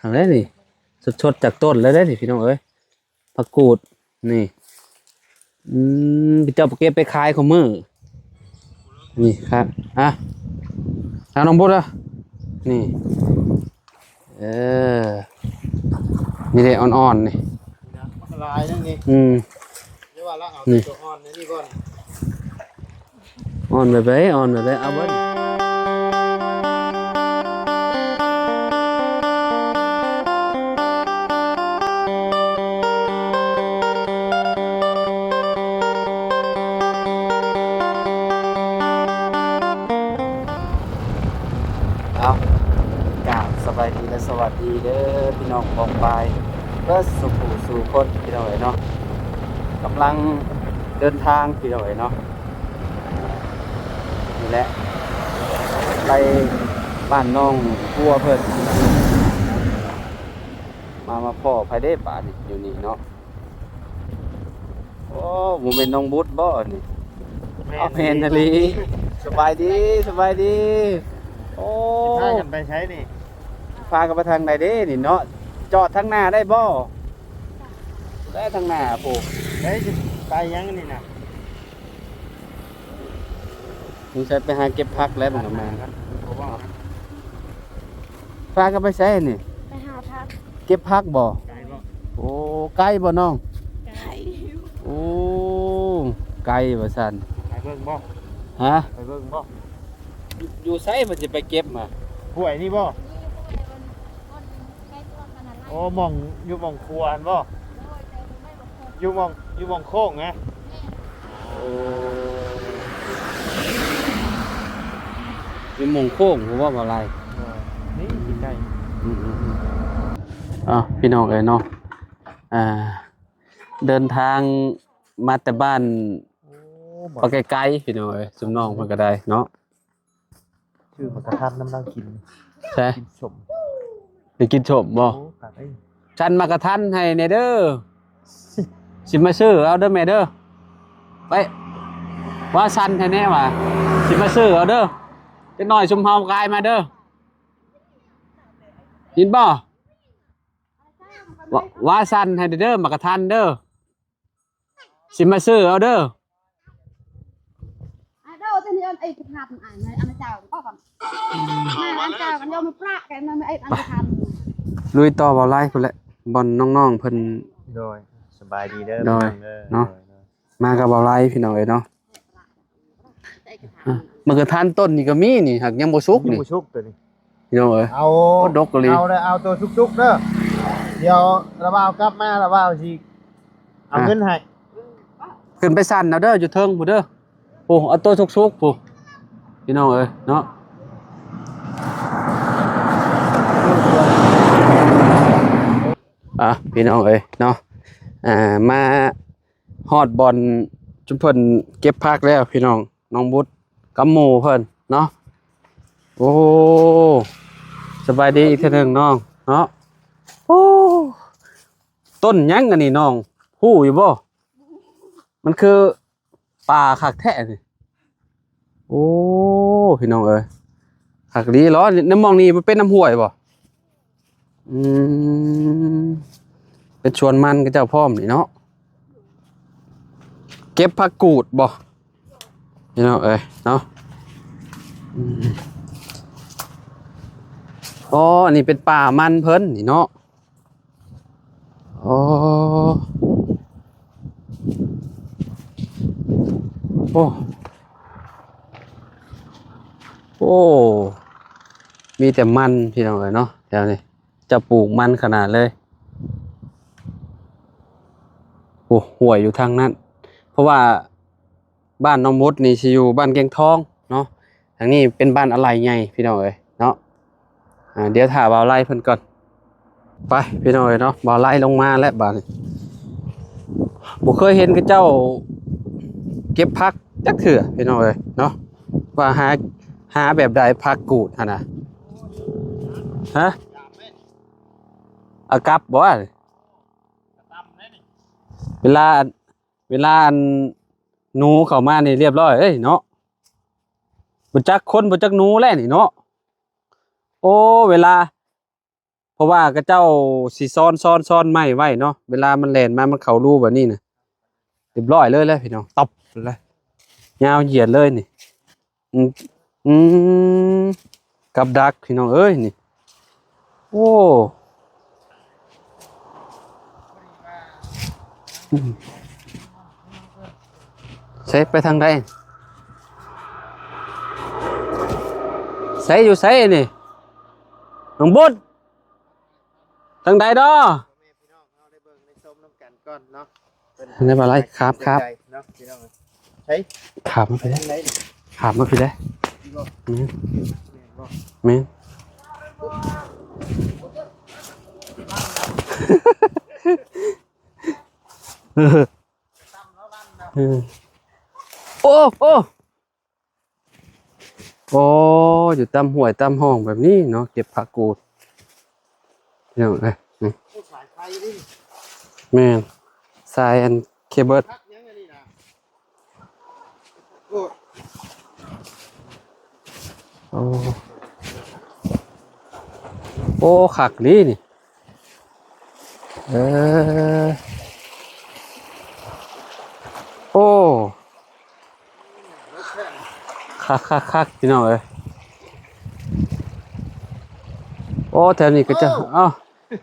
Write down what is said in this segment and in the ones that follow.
ເອົາເດ້ນີ້ ສົດໆຈາກຕົ້ນເລີຍເດ້ນີ້ ພີ່ນ້ອງເອີຍ. ຜັກກູດນີ້ ອືມ ເຈົ້າເກັບໄປຂາຍຄູ່ມື້ນີ້ຄັບ. ອ່ະ ທາງນ້ອງບຸດເດີ ນີ້ ເອີ ນີ້ເດ້ ອ່ອນໆນີ້ ຫຼາຍນະນີ້. ອືມ ຢ່າວ່າລະ ເອົາ ນີ້ ແຕ່ຕົວອ່ອນໃນນີ້ບໍ່ນີ້? ອ່ອນແບບໃດ? ອ່ອນແບບໃດ? ເອົາເບິ່ງ. ເອົາ ກາບສະບາຍດີ ແລະ ສະຫວັດດີເດີ ພີ່ນ້ອງປ້ອງປາຍເບິດສູ່ຜູ້ສູ່ຄົນ ພີ່ນ້ອງເອີຍເນາະ. ກຳລັງເດີນທາງ ພີ່ນ້ອງເອີຍເນາະ. ນີ້ແຫຼະ ໄປບ້ານນ້ອງຄົວເພິ່ນ ມາ ມາພໍ້ໃຜເດ້ບາດນີ້ ຢູ່ນີ້ເນາະ. ໂອ້ ບໍ່ແມ່ນນ້ອງບຸດບໍ່ນີ້? ແມ່ນ ອ້າວ ແມ່ນອີ່ຫຼີ. ສະບາຍດີ ສະບາຍດີ. ໂອ້ ຊິພາກັນໄປໃສນີ້? ພາກັນໄປທາງໃດເດ້ນີ້ເນາະ? ຈອດທາງໜ້າໄດ້ບໍ່? ໄດ້ທາງໜ້າພຸ້ນ. ເອີຍ ຊິໄປຫຍັງນີ້ນະ? ສົງໄສໄປຫາເກັບຜັກແລ້ວມັນກໍມາ. ພາກັນໄປໃສນີ້? ໄປຫາຜັກ. ເກັບຜັກບໍ່? ໄກບໍ່? ໂອ້ ໄກບໍ່ນ້ອງ? ໄກ. ໂອ້ ໄກວ່າຊັ້ນ. ໄປເບິ່ງບໍ່? ຮະ? ໄປເບິ່ງບໍ່? ຢູ່ ຢູ່ໃສເພິ່ນຊິໄປເກັບມາ? ຫ້ວຍນີ້ບໍ່? ໂອ້ ໝ່ອງ ຢູ່ໝ່ອງຂົວຫັ້ນບໍ່? ຢູ່ໝ່ອງ ຢູ່ໝ່ອງໂຄ້ງນະ? ໂອ້ ຢູ່ໝ່ອງໂຄ້ງບໍ່ ບໍ່ຫຼາຍ. ເອີ ນີ້ໃກ້. ອືມໆໆ ເອົາ ພີ່ນ້ອງເອີຍເນາະ ອ່າ ເດີນທາງມາແຕ່ບ້ານ ໂອ້ ບັກ ໄກໆ ພີ່ນ້ອງເອີຍ ຊຸມນ້ອງເພິ່ນກໍໄດ້ເນາະ. ຊື້ໝາກກະທັນນຳລາວກິນ. ໃຊ່ ກິນສົ້ມ. ໄດ້ກິນສົ້ມບໍ່? ໂອ້ ຄັກເອີຍ. ສັ່ນໝາກກະທັນໃຫ້ແດ່ເດີ ຊິມາຊື້ເອົາເດີແມ່ເດີ. ໄປ ວ່າສັ່ນໃຫ້ແດ່ວ່າ ຊິມາຊື້ເອົາເດີ. ຈັກໜ້ອຍຊຸມເຮົາກາຍມາເດີ ຍິນບໍ່? ວ່າ ວ່າສັ່ນໃຫ້ແດ່ເດີ ໝາກກະທັນເດີ. ຊິມາຊື້ເອົາເດີ. ອາໂດ ຕອນນີ້ອັນໄອ້ກະທັນ ອັນ ອັນເຈົ້າກໍກັນ ອັນເຈົ້າກັນ ຍອມປະກັນ ອັນກະທັນ. ລຸຍຕໍ່ເວົ້າຫຼາຍພຸ້ນແຫຼະ ບ່ອນນ້ອງໆເພິ່ນ. ໂດຍ ສະບາຍດີເດີ ໂດຍ ພີ່ນ້ອງເດີ ເນາະ ໂດຍ ໂດຍ ມາກັບເວົ້າຫຼາຍ ພີ່ນ້ອງເອີຍເນາະ. ອ່ະ ໝາກກະທັນຕົ້ນນີ້ກໍມີນີ້ ຫາກຍັງບໍ່ສຸກ ຍັງ ນີ້ ບໍ່ສຸກຕົວນີ້. ພີ່ນ້ອງເອີຍ ເອົາ ໂອ້ ດົກອີ່ຫຼີ ເອົາເດີ ເອົາໂຕສຸກໆເດີ. ດຽວລະບ່າວກັບມາ ລະບ່າວຊິເອົາ ອ່ະ ເງິນໃຫ້. ຂຶ້ນໄປສັ່ນເອົາເດີ ຢູ່ເທິງພຸ້ນເດີ. ໂອ້ ເອົາໂຕສຸກໆພຸ້ນ ພີ່ນ້ອງເອີຍເນາະ. ອ່ະ ພີ່ນ້ອງເອີຍເນາະ ອ່າ ມາຮອດບ່ອນຈຸມເພິ່ນເກັບຜັກແລ້ວ ພີ່ນ້ອງ. ນ້ອງບຸດກັບໝູ່ເພິ່ນເນາະ. ໂອ້ ສະບາຍດີອີກເທື່ອໜຶ່ງນ້ອງເນາະ. ໂອ້ ຕົ້ນຫຍັງອັນນີ້ນ້ອງຮູ້ຢູ່ບໍ່? ມັນຄືປ່າຄັກແທ້ນີ້. ໂອ້ ພີ່ນ້ອງເອີຍ ຄັກດີເນາະ. ໃນໝ່ອງນີ້ມັນເປັນນ້ຳຫ້ວຍບໍ່? ອືມ ເປັນສວນມັນຂະເຈົ້າພ້ອມນີ້ເນາະ. ເກັບຜັກກູດບໍ່ ພີ່ນ້ອງເອີຍເນາະ. ອືມ ອໍ ອັນນີ້ເປັນປ່າມັນເພິ່ນນີ້ເນາະ. ອໍ ໂອ້ ໂອ້ ມີແຕ່ມັນ ພີ່ນ້ອງເອີຍເນາະ ແຖວນີ້. ເຈົ້າປູກມັນຂະໜາດເລີຍ. ໂອ້ ຫ້ວຍຢູ່ທາງນັ້ນ ເພາະວ່າບ້ານນ້ອງມຸດນີ້ຊິຢູ່ບ້ານແກ້ງທອງເນາະ. ທາງນີ້ເປັນບ້ານອາໄຫຼ່ໃຫຍ່ ພີ່ນ້ອງເອີຍເນາະ. ອ່າ ດຽວຖ້າບ່າວໄລ່ເພິ່ນກ່ອນ. ໄປ ພີ່ນ້ອງເອີຍເນາະ ບ່າວໄລ່ລົງມາແລ້ວບາດນີ້. ບໍ່ເຄີຍເຫັນເຂົາເຈົ້າເກັບຜັກຈັກເທື່ອ ພີ່ນ້ອງເອີຍເນາະ. ວ່າຫາ ຫາແບບໃດຜັກກູດຫັ້ນນະ? ຮະ? ເອົາກັບບໍ່? ເວລາ ເວລາອັນ ໜູເຂົ້າມານີ້ລຽບຮ້ອຍເລີຍເນາະ. ບໍ່ຈັກຄົນບໍ່ຈັກໜູແລ້ວນີ້ເນາະ. ໂອ້ ເວລາ ເພາະວ່າເຂົາເຈົ້າຊິຊ້ອນ ຊ້ອນ ຊ້ອນໄມ້ໄວ້ເນາະ ເວລາມັນແລ່ນມາ ມັນເຂົ້າຮູແບບນີ້ນະ ຮຽບຮ້ອຍເລີຍແຫຼະພີ່ນ້ອງ ຕັບເລີຍ ຍາວຢຽດເລີຍນີ້. ອືມ ອືມ ກັບດັກພີ່ນ້ອງເອີຍນີ້ ໂອ້ ອືມ ໃສ ໄປທາງໃດ ໃສ ຢູ່ໃສນີ້ ນ້ອງບຸດ ທາງໃດເນາະ ພໍ່ແມ່ພີ່ນ້ອງເຮົາໄດ້ເບິ່ງໄດ້ຊົມນຳກັນກ່ອນເນາະ ເພິ່ນ ໄດ້ບໍ່ໄດ້ ຄາບ ຄາບ ເນາະພີ່ນ້ອງ ໃສ ຂ້າມມາພີ້ເດ້ ຂ້າມມາພີ້ເດ້ ແມ່ນ ແມ່ນ ເອີ ເອີ ໂອ້ ໂອ້ ໂອ້ ຢູ່ຕາມຫ້ວຍຕາມຮ່ອງແບບນີ້ເນາະ ເກັບຜັກກູດ ພີ່ນ້ອງເອີຍ ນີ້ ໂອ້ ສາຍໄຟເດ້ນີ້ ແມ່ນ ສາຍອັນເຄເບິນ ພັກຫຍັງອັນນີ້ນະ ໂອ້ ໂອ້ ໂອ້ ຄັກອີ່ຫຼີນີ້ ເອີ ໂອ້ ຄັກໆໆ ພີ່ນ້ອງເອີຍ ໂອ້ ແຖວນີ້ເຂົາເຈົ້າ ເອົ້າ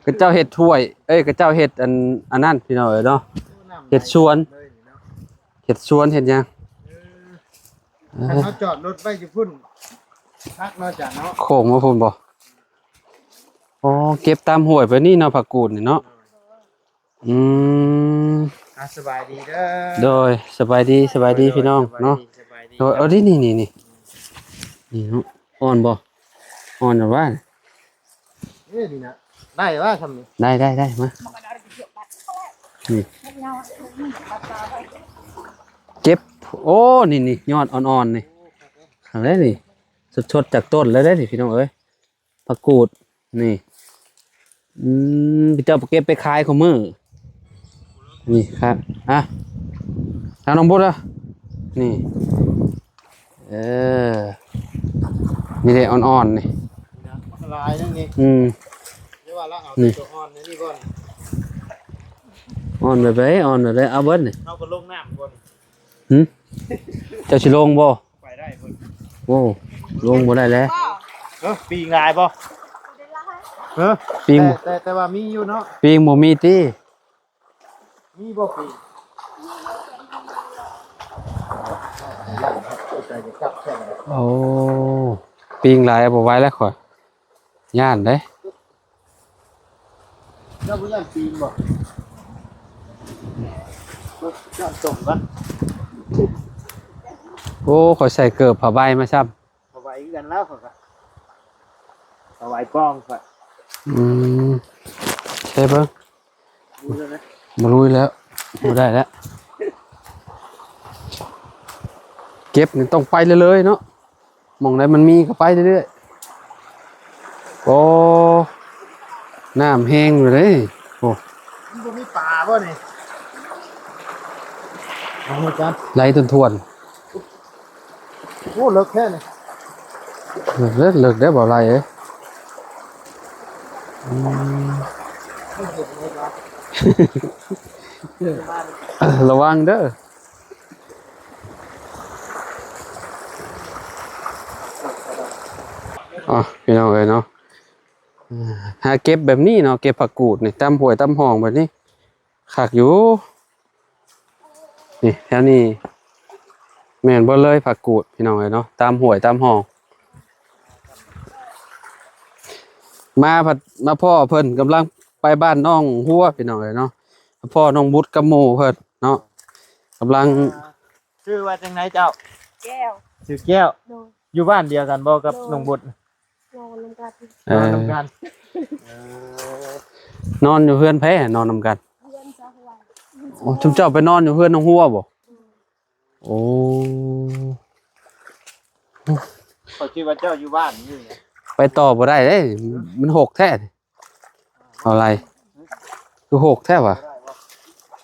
ເຂົາເຈົ້າເຮັດຫ້ວຍ ເອີຍ ເຂົາເຈົ້າເຮັດອັນ ອັນນັ້ນ ພີ່ນ້ອງເອີຍເນາະ ໂອ້ ນ້ຳ ເຮັດສວນ ເລີຍນີ້ເນາະ ເຮັດສວນເຮັດຫຍັງ ເອີ ເອີ ຄັນເຮົາຈອດລົດໄວ້ຢູ່ພຸ້ນ ຄັກເນາະ ອາຈານເນາະ ໂຄ້ງມາພຸ້ນບໍ່ ອໍ ເກັບຕາມຫ້ວຍໄປນີ້ເນາະ ຜັກກູດນີ້ເນາະ ອືມ ອ່າ ສະບາຍດີເດີ ໂດຍ ສະບາຍດີ ສະບາຍດີພີ່ນ້ອງເນາະ ສະບາຍດີ ໂດຍ ເອົາ ນີ້ໆໆ ນີ້ເນາະ ອ່ອນບໍ່ ອ່ອນແລ້ວຫວາ ເອີ ນີ້ນະ ໄດ້ຫວາຊ່ຳນີ້ ໄດ້ໆໆ ມາ ນີ້ ເຈັບ ໂອ້ ນີ້ໆ ຍອດອ່ອນໆ ນີ້ ເອົາເລີຍນີ້ ສົດໆ ຈາກຕົ້ນເລີຍເດ້ນີ້ ພີ່ນ້ອງເອີຍ ຜັກກູດ ນີ້ ອືມ ເຈົ້າໄປເກັບໄປຂາຍຄູ່ມື້ ນີ້ຄັບ ອ່ະ ທາງນ້ອງບຸດ ນີ້ ເອີ ນີ້ເດ້ ອ່ອນໆ ນີ້ ຫຼາຍເດ້ນີ້ ອືມ ຢ່າວ່າລະເອົາ ນີ້ ແຕ່ຕົວອ່ອນນີ້ກ່ອນ ອ່ອນແບບໃດ ອ່ອນແບບໃດ ເອົາເບິດນີ້ ເຮົາກໍລົງນ້ຳກ່ອນ ຫື ເຈົ້າຊິລົງບໍ່? ໄປໄດ້ເພິ່ນ ໂອ້ ລົງບໍ່ໄດ້ແລ້ວ ເອີ ປີງຫຼາຍບໍ່? ເອີ ປີງ ແຕ່ ແຕ່ ແຕ່ວ່າມີຢູ່ເນາະ ປີງບໍ່ມີຕິ? ມີບໍ່ປີງ? ໂອ້ ປີງຫຼາຍ ບໍ່ໄຫວແລ້ວຂ້ອຍ ຢ້ານເດ້ ເຈົ້າບໍ່ຢ້ານປີນບໍ່? ຢ້ານຕົກວະ ໂອ້ ຂ້ອຍໃສ່ເກີບຜ້າໃບມາຊ້ຳ ຜ້າໃບຄືກັນແລ້ວ ຂ້ອຍກໍຜ້າໃບປ້ອງຂ້ອຍ ອືມ ໃສ່ເບິ່ງ ບໍ່ລຸຍແລ້ວ ບໍ່ໄດ້ແລ້ວ ເກັບນີ້ຕ້ອງໄປເລື້ອຍໆເນາະ. ໝ່ອງໃດມັນມີກໍໄປເລື້ອຍໆ ໂອ້ ນ້ຳແຮງຢູ່ເດ້ ໂອ້ ມັນບໍ່ມີປາບໍ່ນີ້ ເອົາໃຫ້ກັນ ໄຫຼຖ້ວນໆ ໂອ້ ເລິກແທ້ນີ້ ເລິກເດີ ເລິກເດີ ບໍ່ໄຫຼເອີຍ ອືມ ລະວັງເດີ. ອໍ ພີ່ນ້ອງເອີຍເນາະ ຫາເກັບແບບນີ້ເນາະ ເກັບຜັກກູດນີ້ ຕາມຫ້ວຍຕາມຮ່ອງແບບນີ້ ຄັກຢູ່ ນີ້ ແຖວນີ້ແມ່ນເບິດເລີຍ ຜັກກູດ ພີ່ນ້ອງເອີຍເນາະ ຕາມຫ້ວຍຕາມຮ່ອງ ມາພັດ ມາພໍ້ເພິ່ນກຳລັງໄປບ້ານໜອງຫົວ ພີ່ນ້ອງເອີຍເນາະ ມາພໍ້ນ້ອງບຸດກັບໝູ່ເພິ່ນເນາະ ກຳລັງ ອ່າ ຊື່ວ່າຈັ່ງໃດເຈົ້າ? ແກ້ວ ຊື່ແກ້ວ ໂດຍ ຢູ່ບ້ານດຽວກັນບໍ່ກັບ ໂດຍ ນ້ອງບຸດ? ນອນນຳກັນ ເອີ ນອນນຳກັນ ເອີ ນອນຢູ່ເຮືອນໃຜ ນອນນຳກັນ? ເຮືອນສາວຫົວ ໂອ້ ຊຸມເຈົ້າໄປນອນຢູ່ເຮືອນນ້ອງຫົວບໍ່? ໂດຍ ໂອ້ ຂ້ອຍຄິດວ່າເຈົ້າຢູ່ບ້ານຢູ່ນະ ໄປຕໍ່ບໍ່ໄດ້ເດ້ ມັນຫົກແທ້ ເອົາໄລ ຄືຫົກແທ້ຫວາ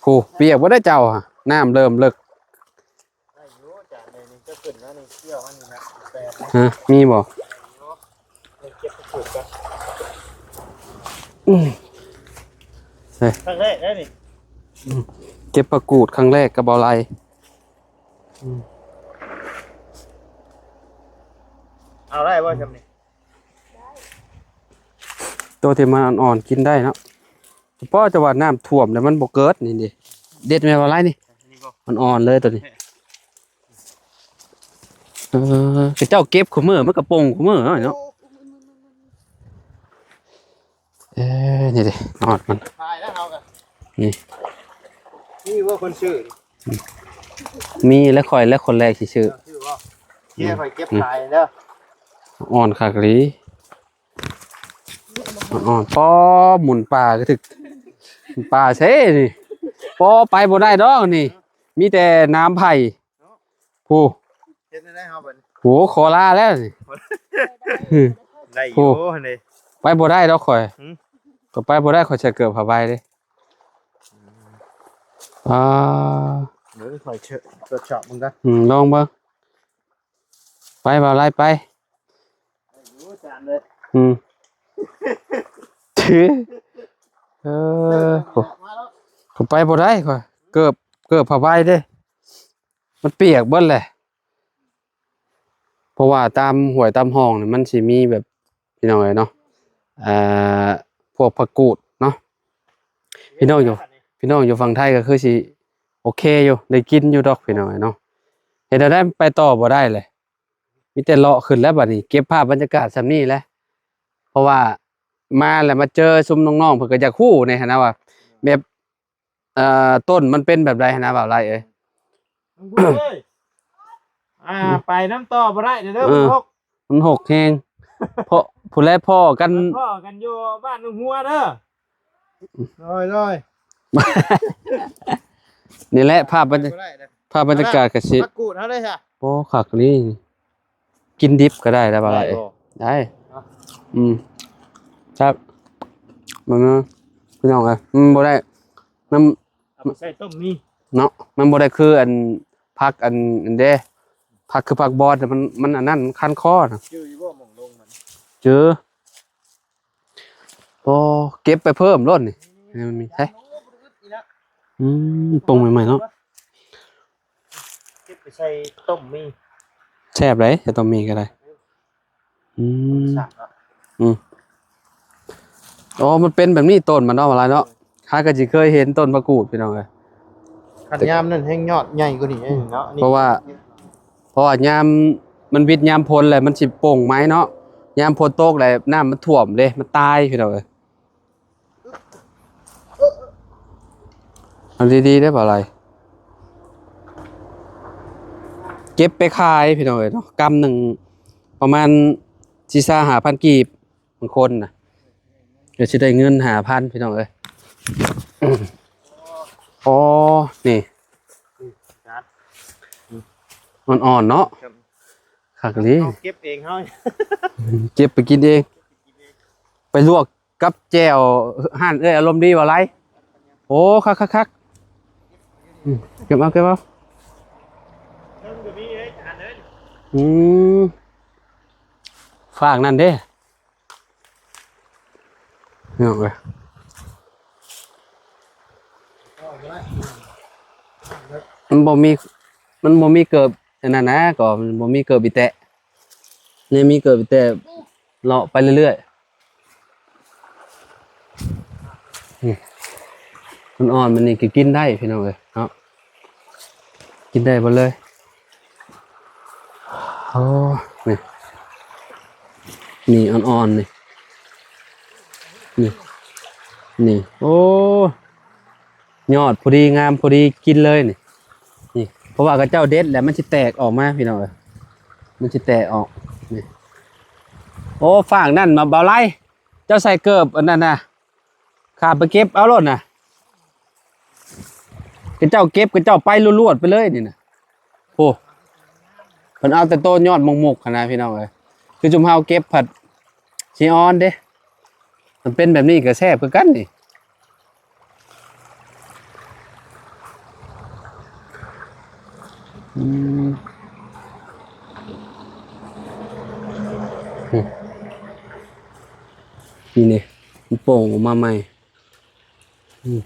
ໂອ້ ປຽກບໍ່ໄດ້ເຈົ້າ ນ້ຳເລີ່ມເລິກ ໄດ້ຢູ່ ຈານໃດນີ້ ເຈົ້າຂຶ້ນມານີ້ ທ່ຽວອັນນີ້ນະ ແປດນະ ຮະ ມີບໍ່? ໄດ້ຢູ່ ໄດ້ເກັບໄປປູກກ່ອນ อืม เฮ้ย ครั้งแรกได้นี่ อืม เก็บผักกูดครั้งแรกกับบ่าวไล อืม เอาได้บ่จำนี่ ตัวที่มันอ่อนๆ กินได้เนาะ เฉพาะแต่ว่าน้ำท่วมแล้วมันบ่เกิด นี่ดิ เด็ดแม่นบ่าวไลนี่ อันนี้บ่ มันอ่อนเลยตัวนี้ เออ เขาเจ้าเก็บคู่มื้อ มันก็ป่งคู่มื้อเนาะ เออ นี่ดิ นอดมัน ขายแล้วเฮาก็ นี่ มีบ่คนซื้อ มีแล้ว ข่อยแล้วคนแรกสิซื้อ ซื้อบ่ เจ๊ข่อยเก็บขายเด้อ อ่อนคักอีหลี อ่อนๆ ปอหมุนปลาก็ถึก ปลาเซ่นี่ ปอไปบ่ได้ดอกนี่ มีแต่น้ำไผ่ ผู้ เฮ็ดได้เฮาบัดนี้ โห ขอลาแล้วนี่ ได้อยู่ ผู้ นี่ ไปบ่ได้ดอกข่อย หือ ก็ไปบ่ได้ ข่อยใส่เกิบผ้าใบเด้ อ่า เดี๋ยวข่อยเชิญตรวจสอบมึงก่อน อืม ลองเบิ่ง ไปบ่าวไลไป ได้อยู่อาจารย์เลย อืม เออ โห ก็ไปบ่ได้ข่อย เกิบ เกิบผ้าใบเด้ มันเปียกเบิดแหละ เพราะว่าตามห้วยตามห้องนี่มันสิมีแบบ พี่น้องเอ้ยเนาะ อ่า พวกผักกูดเนาะ พี่น้องอยู่ พี่น้องอยู่ฝั่งไทยก็คือสิโอเคอยู่ ได้กินอยู่ดอก พี่น้องเอ้ยเนาะ เฮ็ดแนวใดมันไปต่อบ่ได้เลย มีแต่เลาะขึ้นแล้วบัดนี้ เก็บภาพบรรยากาศส่ำนี้แหละ เพราะว่ามาแล้วมาเจอซุมน้องๆ เพิ่นก็อยากฮู้แหน่หั้นนะว่า แบบ เอ่อ ต้นมันเป็นแบบใดหั้นนะ บ่าวไลเอ้ย ลุงพุทธเอ้ย อ่า อืม ไปนำต่อบ่ได้เด้อ เออ ลุงพก มันหกแฮง เพราะผู้แลพ้อกัน พ้อกันอยู่บ้านลุงหัวเด้อ โดย โดย นี่แหละภาพบรรยา บ่ได้เด้อ ภาพบรรยากาศกะสิ ผักกูดเฮาได้ซะ โอ้ คักอีหลี กินดิบก็ได้แล้วบ่าวไล ได้บ่ ได้ เนาะ อืม ครับ มันนะ พี่น้องเอ้ย มันบ่ได้ มัน เอาไปใส่ต้มมี เนาะ มันบ่ได้คืออันผักอัน อันเด้ ผักคือผักบอนน่ะ มัน มันอันนั้น มันคันคอนะ จื้ออยู่บ่หม่องลงมัน จื้อ โอ้ เก็บไปเพิ่มโลดนี่ นี่มันมี ใช่ อืม ปรุงใหม่ๆ เนาะ เก็บไปใส่ต้มมี แซ่บเลย ใส่ต้มมีก็ได้ อืม สับเนาะ อืม อ๋อ มันเป็นแบบนี้ต้นมันเนาะ บ่าวไลเนาะ ข้าก็สิเคยเห็นต้นผักกูด พี่น้องเอ้ย คันยามนั้นแฮงยอดใหญ่กว่านี้เนาะ เพราะว่า เพราะว่ายามมันวิดยามฝนแหละ มันสิโป่งไหมเนาะ ยามฝนตกแหละ น้ำมันท่วมเด้ มันตาย พี่น้องเอ้ย เอาดีๆ เด้อ บ่าวไล เก็บไปขาย พี่น้องเอ้ยเนาะ กำหนึ่งประมาณสี่ห้าพันกีบ บางคนน่ะ ก็สิได้เงินห้าพัน พี่น้องเอ้ย อ๋อ นี่ อ่อนๆ เนาะ ครับ คักอีหลี เฮาเก็บเองเฮา เก็บไปกินเอง ไปลวกกับแจ่วฮ้านเอื้อยอารมณ์ดี บ่าวไล โอ้ คักๆ ๆ อืม เก็บเอา เก็บเอา เทิงก็มีเอ้ย จานเอ้ย อืม ฝากนั่นเด้ พี่น้องเอ้ย มันบ่มี มันบ่มีเกิบอันนั้นนะ ก็มันบ่มีเกิบอีแตะ นี่มีเกิบอีแตะ เลาะไปเรื่อยๆ นี่ มันอ่อน มันนี่ก็กินได้ พี่น้องเอ้ยเนาะ กินได้เบิดเลย โอ้ นี่ นี่อ่อนๆ นี่ นี่ นี่ โอ้ ยอดพอดีงามพอดีกินเลยนี่ นี่ เพราะว่าเขาเจ้าเด็ดแล้วมันสิแตกออกมาพี่น้องเอ้ย มันสิแตกออก นี่ โอ้ ฝากนั่นมา บ่าวไล เจ้าใส่เกิบอันนั้นน่ะ ข้าไปเก็บเอาโลดน่ะ เขาเจ้าเก็บ เขาเจ้าไปลวดๆ ไปเลยนี่น่ะ โอ้ เพิ่นเอาแต่โตยอดมกๆ หั้นนะพี่น้องเอ้ย คือจุ่มเฮาเก็บผัดสิอ่อนเด้ มันเป็นแบบนี้ก็แซ่บคือกันนี่ อืม นี่ นี่ มัน ປ່ງອອກມາໃໝ່ ອືມ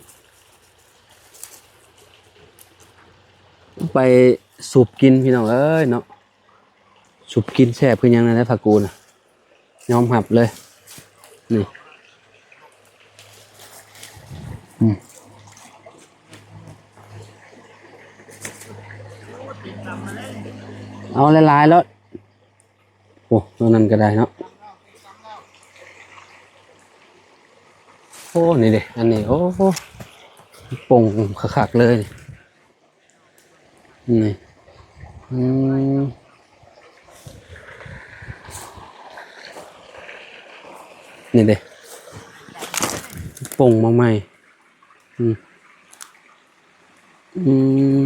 ໄປສຸບກິນພີ່ນ້ອງເອີຍເນາະ ສຸບກິນແຊບຄືຫຍັງນັ້ນແຫຼະ ຜັກກູດນະ ຍອມຮັບເລີຍ ນີ້ ອືມ ເອົາຫຼາຍໆໂລດ. ໂອ້ ຕົວນັ້ນກໍໄດ້ເນາະ ໂອ້ ນີ້ເດ້ ອັນນີ້ ໂອ້ ປົ່ງຄັກໆເລີຍ ນີ້ ອືມ ນີ້ເດ້ ປົ່ງມາໃໝ່ ອືມ ອືມ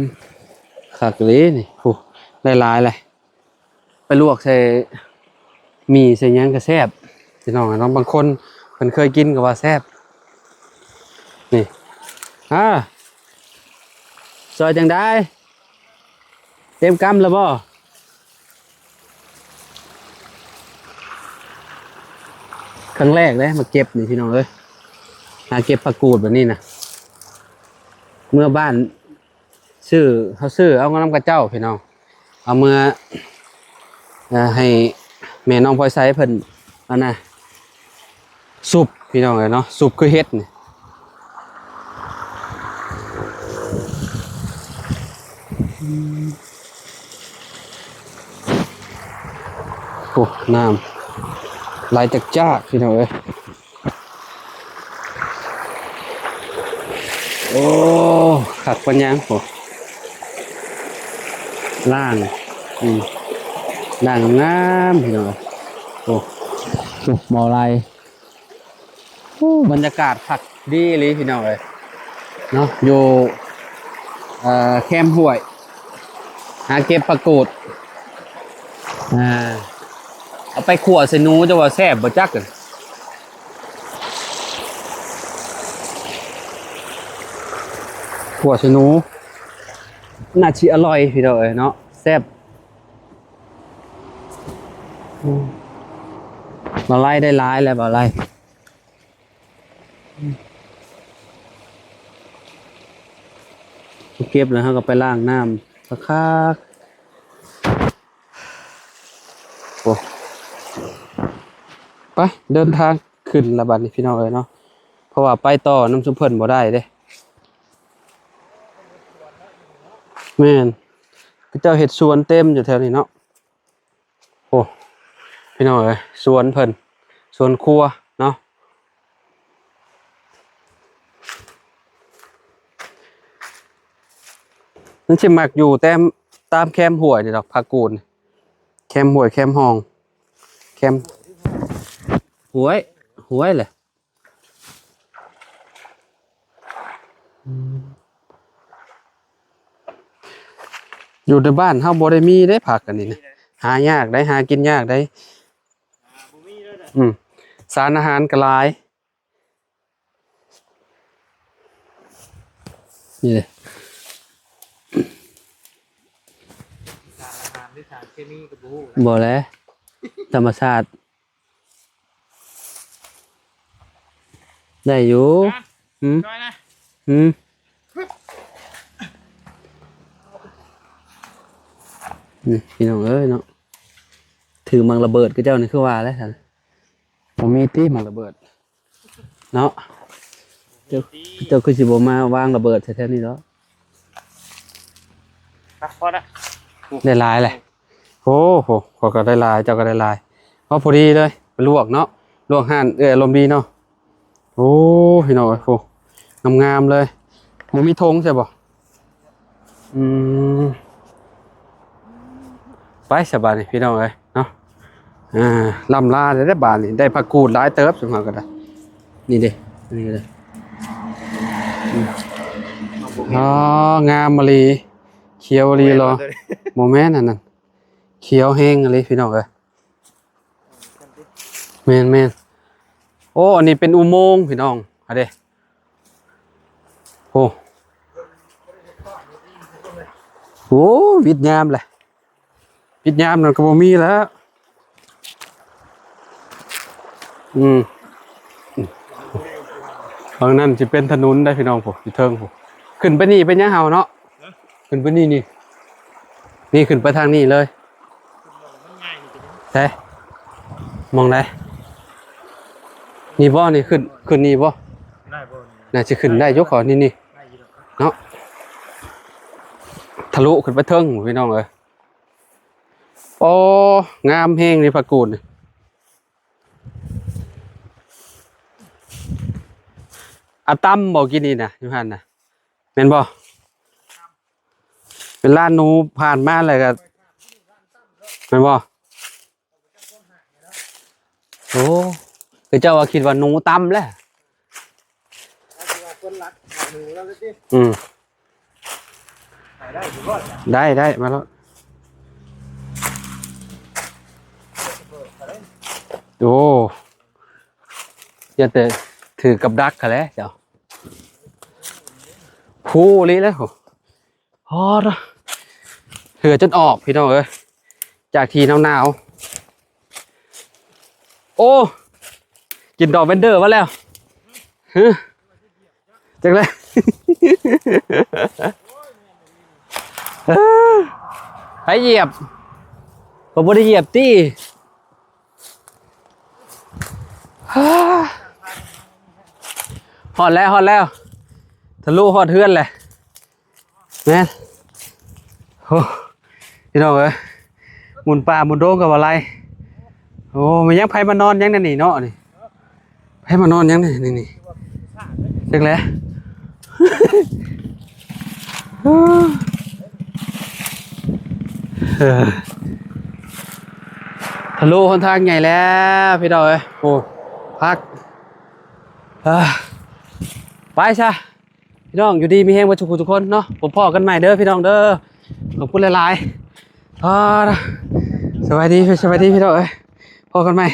ຄັກເລີຍນີ້ ໂອ້ ຫຼາຍໆເລີຍ. ໄປລວກໃສ່ໝີ່ໃສ່ຫຍັງກໍແຊບພີ່ນ້ອງເນາະ ບາງຄົນເພິ່ນເຄີຍກິນກໍວ່າແຊບ ນີ້ ອາ ຊ່ອຍຈັ່ງໃດ ເຕັມກຳແລ້ວບໍ່? ຄັ້ງແລກເດ້ມາເກັບນີ້ພີ່ນ້ອງເອີຍ ຫາເກັບຜັກກູດແບບນີ້ນະ ເມືອບ້ານ ຊື້ ເຮົາຊື້ເອົານຳຂະເຈົ້າພີ່ນ້ອງ ເອົາເມືອ ເອີ ໃຫ້ແມ່ນ້ອງພອຍໃສເພິ່ນ ອັນນະ ສຸບພີ່ນ້ອງເອີຍເນາະ ສຸບຄືເຫັດນີ້ ໂອ້ ນ້ຳໄຫຼຈັກຈາກພີ່ນ້ອງເອີຍ. ໂອ້ ຄັກປານຫຍັງ ໂອ້ ລ້າງ ອືມ ລ້າງງາມໆ ພີ່ນ້ອງ ໂອ້ ໝໍໄລ ໂອ້ ບັນຍາກາດຄັກດີອີ່ຫຼີ ພີ່ນ້ອງເອີຍ ເນາະ ຢູ່ ເອີ ແຄມຫ້ວຍ ຫາເກັບຜັກກູດ ອ່າ ເອົາໄປຂົ້ວໃສ່ໜູ ຈະວ່າແຊບບໍ່ຈັກ ຂົ້ວໃສ່ໜູ ໜ້າຊິອະລ່ອຍ ພີ່ນ້ອງເອີຍເນາະ ແຊບ ອືມ ບ່າວໄລໄດ້ຫຼາຍແລ້ວ ບ່າວໄລ ເກັບແລ້ວເຮົາກໍໄປລ້າງນ້ຳຄັກໆ ໂອ້ ໄປເດີນທາງຂຶ້ນລະບັດນີ້ພີ່ນ້ອງເອີຍເນາະ ເພາະວ່າໄປຕໍ່ນຳຊຸມເພິ່ນບໍ່ໄດ້ເດ້ ແມ່ນ ເຂົາເຈົ້າເຮັດສວນເຕັມຢູ່ແຖວນີ້ເນາະ. ໂອ້ ພີ່ນ້ອງເອີຍ ສວນເພິ່ນ ສວນຄົວເນາະ ມັນຊິມັກຢູ່ແຕ່ ຕາມແຄມຫ້ວຍນີ້ດອກ ຜັກກູດ ແຄມຫ້ວຍ ແຄມຮ່ອງ ແຄມ ຫ້ວຍ ຫ້ວຍແຫຼະ. ອືມ ຢູ່ໃນບ້ານເຮົາບໍ່ໄດ້ມີເດ້ຜັກອັນນີ້ນະ ຫາຍາກໄດ໋ ຫາກິນຍາກໄດ໋ ຫາບໍ່ມີເລີຍນະ ອືມ ສານອາຫານກໍຫຼາຍ ນີ້ເດ້ ສານອາຫານຫຼືສານເຄມີກໍບໍ່ຮູ້ນະ ບໍ່ແຫຼະ ທຳມະຊາດ. ໄດ້ຢູ່ ອືມ ຊ່ອຍນະ ອືມ ນີ້ພີ່ນ້ອງເອີຍເນາະ ຖືໝາກລະເບີດຄືເຈົ້ານີ້ ຄືວ່າແຫຼະຊັ້ນ ບໍ່ມີຕິໝາກລະເບີດເນາະ ເຈົ້າ ເຈົ້າຄືຊິບໍ່ມາວາງລະເບີດແຖວໆນີ້ດອກ ໄປ ພໍລະ ໄດ້ຫຼາຍແຫຼະ. ໂອ້ໂຫ ຂ້ອຍກໍໄດ້ຫຼາຍ ເຈົ້າກໍໄດ້ຫຼາຍ ພໍດີເລີຍ ໄປລວກເນາະ ລວກຮ້ານເອື້ອຍອາລົມດີເນາະ. ໂອ້ ພີ່ນ້ອງເອີຍ ໂອ້ ງາມໆເລີຍ ບໍ່ມີຖົງໃຊ່ບໍ່? ອືມ ໄປຊະບາດນີ້ ພີ່ນ້ອງເອີຍເນາະ ອ່າ ລ່ຳລາແລ້ວເດ້ບາດນີ້ ໄດ້ຜັກກູດຫຼາຍເຕີບ ຊຸມເຮົາກໍໄດ້ ນີ້ເດ້ ນີ້ກໍໄດ້ ອືມ ອໍ ງາມອີ່ຫຼີ ຂຽວອີ່ຫຼີເນາະ ບໍ່ແມ່ນອັນນັ້ນ ຂຽວແຮງອີ່ຫຼີ ພີ່ນ້ອງເອີຍ ແມ່ນໆ ໂອ້ ອັນນີ້ເປັນອຸໂມງພີ່ນ້ອງ ຫາເດ້ ໂອ້ ໂອ້ ວິດຍາມແຫຼະ ວິດຍາມນັ້ນກໍບໍ່ມີແລ້ວ ອືມ ຝັ່ງນັ້ນຊິເປັນຖະໜົນໄດ໋ພີ່ນ້ອງ ພຸ້ນ ຢູ່ເທິງພຸ້ນ. ຂຶ້ນໄປນີ້ເປັນຫຍັງເຮົາເນາະ? ຮະ? ຂຶ້ນໄປນີ້ນີ້ ນີ້ຂຶ້ນໄປທາງນີ້ເລີຍ. ໃສ? ໝ່ອງໃດ? ນີ້ບໍ່? ນີ້ຂຶ້ນ ຂຶ້ນນີ້ບໍ່? ໄດ້ບໍ່ນີ້? ໜ້າຊິຂຶ້ນໄດ້ຢູ່ ຂໍນີ້ນີ້ ໄດ້ຢູ່ດອກ ເນາະ. ທະລຸຂຶ້ນໄປເທິງ ພີ່ນ້ອງເອີຍ. ໂອ້ ງາມແຮງນີ້ ຜັກກູດນີ້. ອາ ຕຳບໍ່ ກິນນີ້ນະ ຢູ່ຫັ້ນນະ ແມ່ນບໍ່? ເວລາໜູຜ່ານມາແລ້ວກໍ ແມ່ນບໍ່? ໂອ້ ຄືເຈົ້າວ່າຄິດວ່າໜູຕຳແຫຼະ. ອືມ ໄດ້ ໄດ້ ມາໂລດ. ໂອ້ ຢ່າແຕ່ຖືກກັບດັກຫັ້ນແຫຼະເຈົ້າ. ພູອີ່ຫຼີແລ້ວ ໂອ້ ເຫື່ອຈົນອອກ ພີ່ນ້ອງເອີຍ ຈາກທີ່ໜາວໆ. ໂອ້ ກິນດອກເວັນເດີມາແລ້ວ ຮະ ຈັກແລ້ວ ໃຜຢຽບ? ຂ້ອຍບໍ່ໄດ້ຢຽບຕິ. ຮອດແລ້ວ ຮອດແລ້ວ ທະລຸຮອດເຮືອນແຫຼະ. ແມ່ນ ໂອ້ ພີ່ນ້ອງເອີຍ ໝຸນປ່າໝຸນດົງກໍບໍ່ໄຫຼ. ໂອ້ ແມ່ນຫຍັງ ໃຜມານອນຫຍັງໃນນີ້ເນາະນີ້? ໃຜມານອນຫຍັງໃນນີ້? ຈັກແຫຼະ ເອີ ທະລຸຫົນທາງໃຫຍ່ແລ້ວ ພີ່ນ້ອງເອີຍ. ໂອ້ ພັກ ເອີ ໄປຊະ. ພີ່ນ້ອງ ຢູ່ດີມີແຮງເບິດທຸກຜູ້ທຸກຄົນເນາະ. ພົບພໍ້ກັນໃໝ່ເດີພີ່ນ້ອງເດີ. ຂອບຄຸນຫຼາຍໆ. ອາ ສະບາຍດີ ສະບາຍດີພີ່ນ້ອງເອີຍ. ພໍ້ກັນໃໝ່.